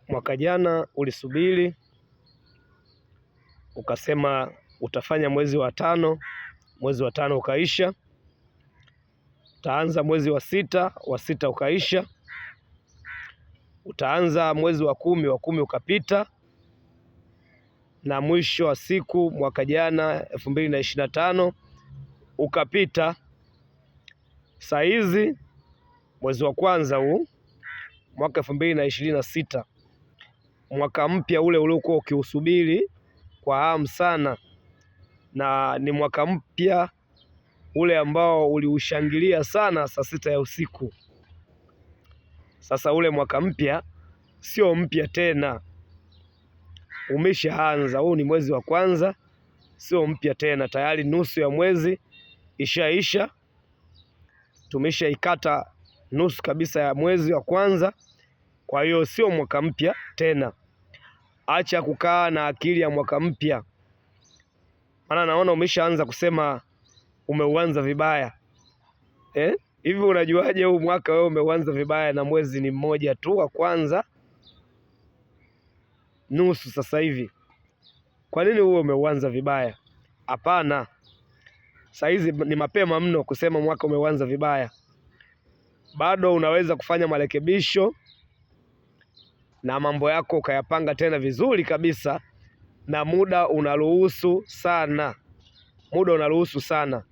Mwaka jana ulisubiri ukasema utafanya mwezi wa tano, mwezi wa tano ukaisha. Utaanza mwezi wa sita ukaisha. Utaanza mwezi wa kumi ukapita, na mwisho wa siku mwaka jana 2025 ukapita. Saa hizi mwezi wa kwanza huu mwaka 2026, mwaka mpya ule uliokuwa ukiusubiri kwa hamu sana, na ni mwaka mpya ule ambao uliushangilia sana saa sita ya usiku. Sasa ule mwaka mpya sio mpya tena, umeshaanza. Huu ni mwezi wa kwanza, sio mpya tena, tayari nusu ya mwezi ishaisha, tumeshaikata nusu kabisa ya mwezi wa kwanza. Kwa hiyo sio mwaka mpya tena. Acha kukaa na akili ya mwaka mpya, maana naona umeshaanza kusema umeuanza vibaya. Hivi unajuaje huu mwaka wewe umeuanza vibaya na mwezi ni mmoja tu wa kwanza nusu sasa hivi? Kwa nini huo umeuanza vibaya? Hapana, saa hizi ni mapema mno kusema mwaka umeuanza vibaya. Bado unaweza kufanya marekebisho na mambo yako ukayapanga tena vizuri kabisa, na muda unaruhusu sana, muda unaruhusu sana.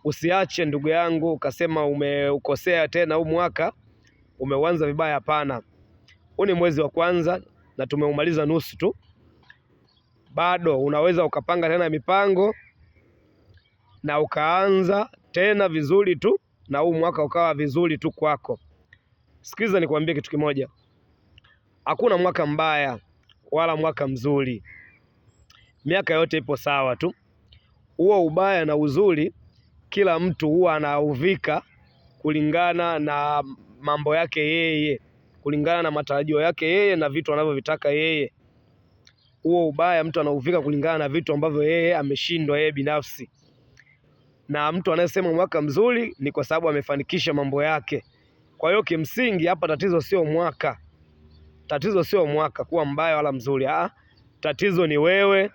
Usiache ndugu yangu ukasema umeukosea tena huu mwaka umeuanza vibaya. Hapana, huu ni mwezi wa kwanza na tumeumaliza nusu tu, bado unaweza ukapanga tena mipango na ukaanza tena vizuri tu, na huu mwaka ukawa vizuri tu kwako. Sikiliza nikwambie kitu kimoja, hakuna mwaka mbaya wala mwaka mzuri, miaka yote ipo sawa tu. Huo ubaya na uzuri kila mtu huwa anauvika kulingana na mambo yake yeye, kulingana na matarajio yake yeye na vitu anavyovitaka yeye. Huo ubaya mtu anauvika kulingana na vitu ambavyo yeye ameshindwa yeye binafsi. Na mtu anayesema mwaka mzuri ni kwa sababu amefanikisha mambo yake. Kwa hiyo kimsingi hapa tatizo sio mwaka, tatizo sio mwaka kuwa mbaya wala mzuri. Tatizo ni wewe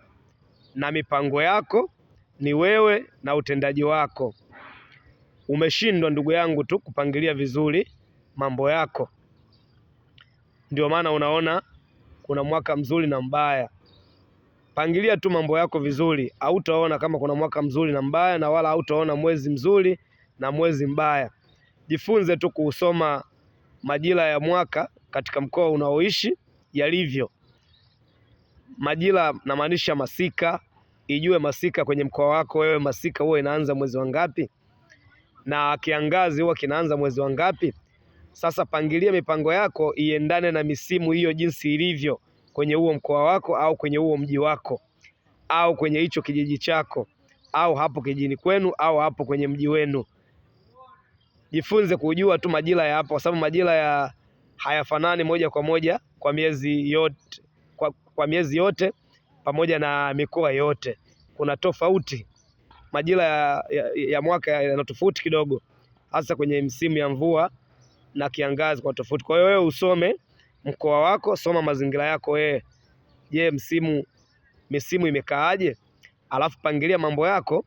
na mipango yako, ni wewe na utendaji wako. Umeshindwa ndugu yangu tu kupangilia vizuri mambo yako, ndio maana unaona kuna mwaka mzuri na mbaya. Pangilia tu mambo yako vizuri, hautaona kama kuna mwaka mzuri na mbaya, na wala hautaona mwezi mzuri na mwezi mbaya. Jifunze tu kuusoma majira ya mwaka katika mkoa unaoishi yalivyo. Majira namaanisha masika, ijue masika kwenye mkoa wako wewe, masika huwa inaanza mwezi wa ngapi na kiangazi huwa kinaanza mwezi wa ngapi? Sasa pangilia mipango yako iendane na misimu hiyo jinsi ilivyo kwenye huo mkoa wako au kwenye huo mji wako au kwenye hicho kijiji chako au hapo kijijini kwenu au hapo kwenye mji wenu. Jifunze kujua tu majira ya hapo, kwa sababu majira ya hayafanani moja kwa moja kwa miezi yote, kwa miezi yote pamoja na mikoa yote. Kuna tofauti, majira ya mwaka yana tofauti kidogo, hasa kwenye msimu ya mvua na kiangazi kwa tofauti. Kwa hiyo wewe usome mkoa wako, soma mazingira yako wewe. Je, misimu imekaaje? Alafu pangilia mambo yako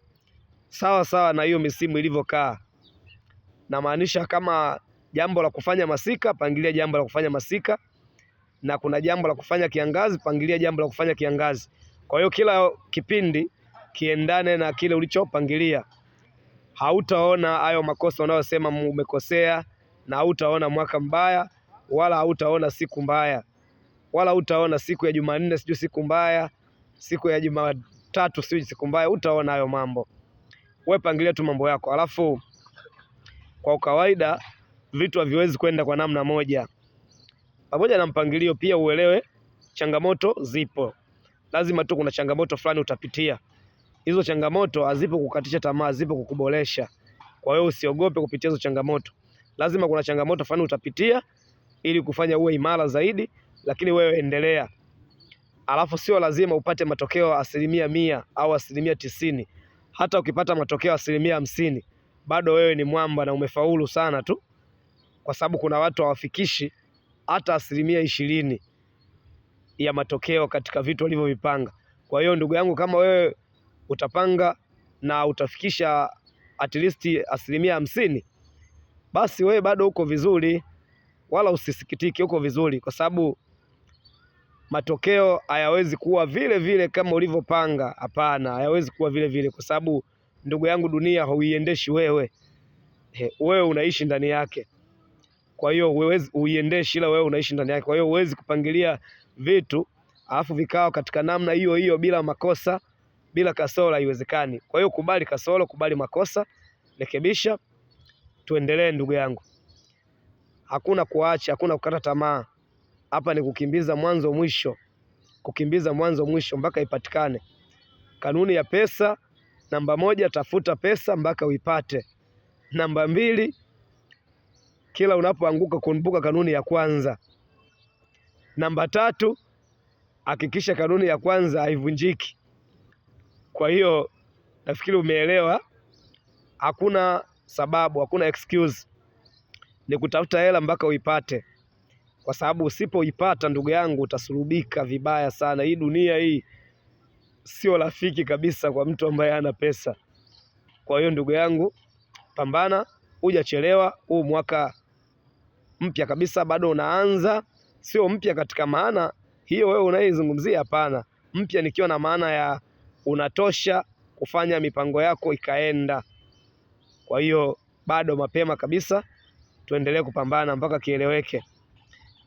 sawa sawa na hiyo misimu ilivyokaa. Namaanisha kama jambo la kufanya masika, pangilia jambo la kufanya masika, na kuna jambo la kufanya kiangazi, pangilia jambo la kufanya kiangazi. Kwa hiyo kila kipindi kiendane na kile ulichopangilia. Hautaona hayo makosa unayosema umekosea, na hautaona mwaka mbaya, wala hautaona siku mbaya, wala hautaona siku ya Jumanne sijui siku mbaya, siku ya Jumatatu sijui siku mbaya. Utaona hayo mambo. Wewe pangilia tu mambo yako. Alafu kwa kawaida vitu haviwezi kwenda kwa namna moja. Pamoja na mpangilio pia uelewe changamoto zipo. Lazima tu kuna changamoto fulani utapitia. Hizo changamoto hazipo kukatisha tamaa, zipo kukuboresha. Kwa hiyo usiogope kupitia hizo changamoto. Lazima kuna changamoto fulani utapitia ili kufanya uwe imara zaidi, lakini wewe endelea. Alafu sio lazima upate matokeo 100% au 90%. Hata ukipata matokeo 50% bado wewe ni mwamba na umefaulu sana tu, kwa sababu kuna watu hawafikishi hata 20%. ya matokeo katika vitu walivyovipanga. Kwa hiyo ndugu yangu, kama wewe utapanga na utafikisha at least 50%, basi wewe bado uko vizuri, wala usisikitike, uko vizuri, kwa sababu matokeo hayawezi kuwa vile vile kama ulivyopanga. Hapana, hayawezi kuwa vile vile, kwa sababu ndugu yangu, dunia huiendeshi wewe. Wewe unaishi ndani yake. Kwa hiyo huwezi uiendeshi, ila wewe unaishi ndani yake. Kwa hiyo huwezi kupangilia vitu alafu vikao katika namna hiyo hiyo bila makosa, bila kasoro, haiwezekani. Kwa hiyo kubali kasoro, kubali makosa, rekebisha, tuendelee ndugu yangu. Hakuna kuacha, hakuna kukata tamaa. Hapa ni kukimbiza mwanzo mwisho, kukimbiza mwanzo mwisho mpaka ipatikane. Kanuni ya pesa namba moja, tafuta pesa mpaka uipate. Namba mbili, kila unapoanguka kumbuka kanuni ya kwanza. Namba tatu, hakikisha kanuni ya kwanza haivunjiki. Kwa hiyo nafikiri umeelewa. Hakuna sababu, hakuna excuse, ni kutafuta hela mpaka uipate, kwa sababu usipoipata ndugu yangu utasulubika vibaya sana. Hii dunia hii sio rafiki kabisa kwa mtu ambaye hana pesa. Kwa hiyo ndugu yangu, pambana, hujachelewa. Huu mwaka mpya kabisa bado unaanza, sio mpya katika maana hiyo wewe unaizungumzia, hapana. Mpya nikiwa na maana ya unatosha kufanya mipango yako ikaenda. Kwa hiyo bado mapema kabisa, tuendelee kupambana mpaka kieleweke.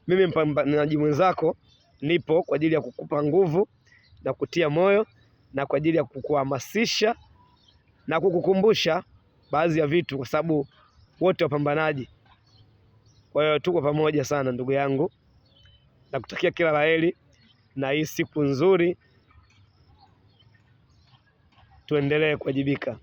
Mimi mpambanaji mwenzako nipo kwa ajili ya kukupa nguvu na kutia moyo na kwa ajili ya kukuhamasisha na kukukumbusha baadhi ya vitu, kwa sababu wote wapambanaji. Kwa hiyo tuko pamoja sana ndugu yangu, nakutakia kila la heri na hii siku nzuri, tuendelee kuwajibika.